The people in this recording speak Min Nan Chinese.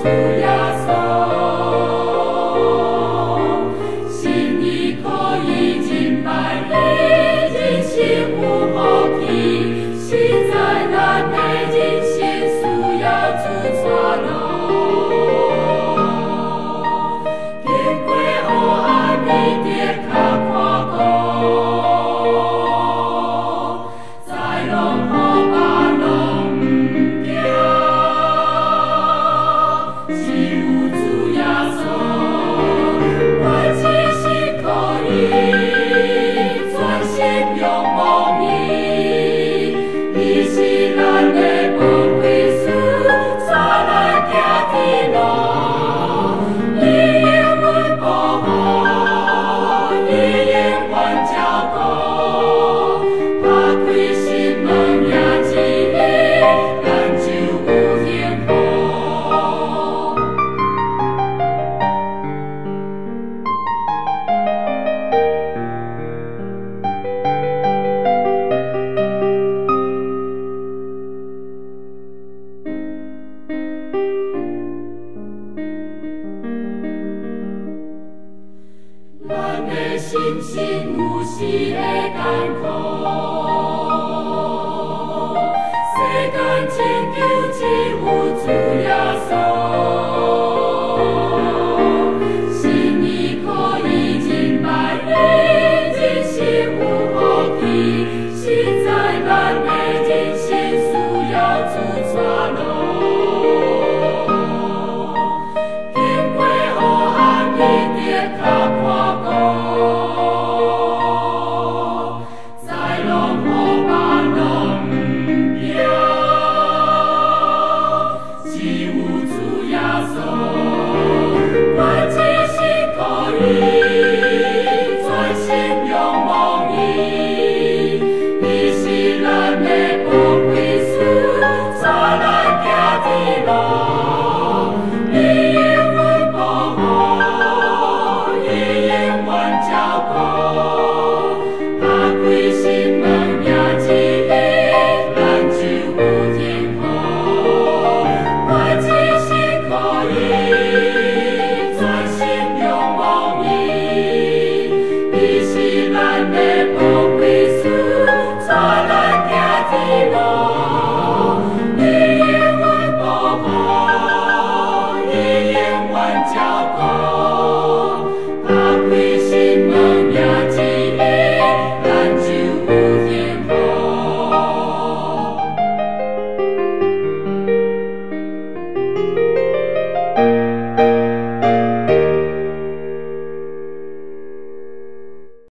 主耶穌。新年可以敬拜伊，人生有福氣，實在咱的人生需要主帶路。經過黑暗的較寬廣，在浪雨百攏毋驚，只有主耶穌，我只是靠伊，全心仰望伊，伊是咱的保惠師，帶咱行天路，伊永遠保護，伊永遠照顧，打開心門迎接伊，咱就有幸福。咱的心心有時會艱苦，世間拯救只有主耶穌。新年可以敬拜伊，人生有福氣，實在咱的人生需要主帶路。經過黑暗的較寬廣，在浪雨百攏毋驚，只有主耶穌，我只是靠伊，全心仰望伊，伊是咱的保惠師，帶咱行天路。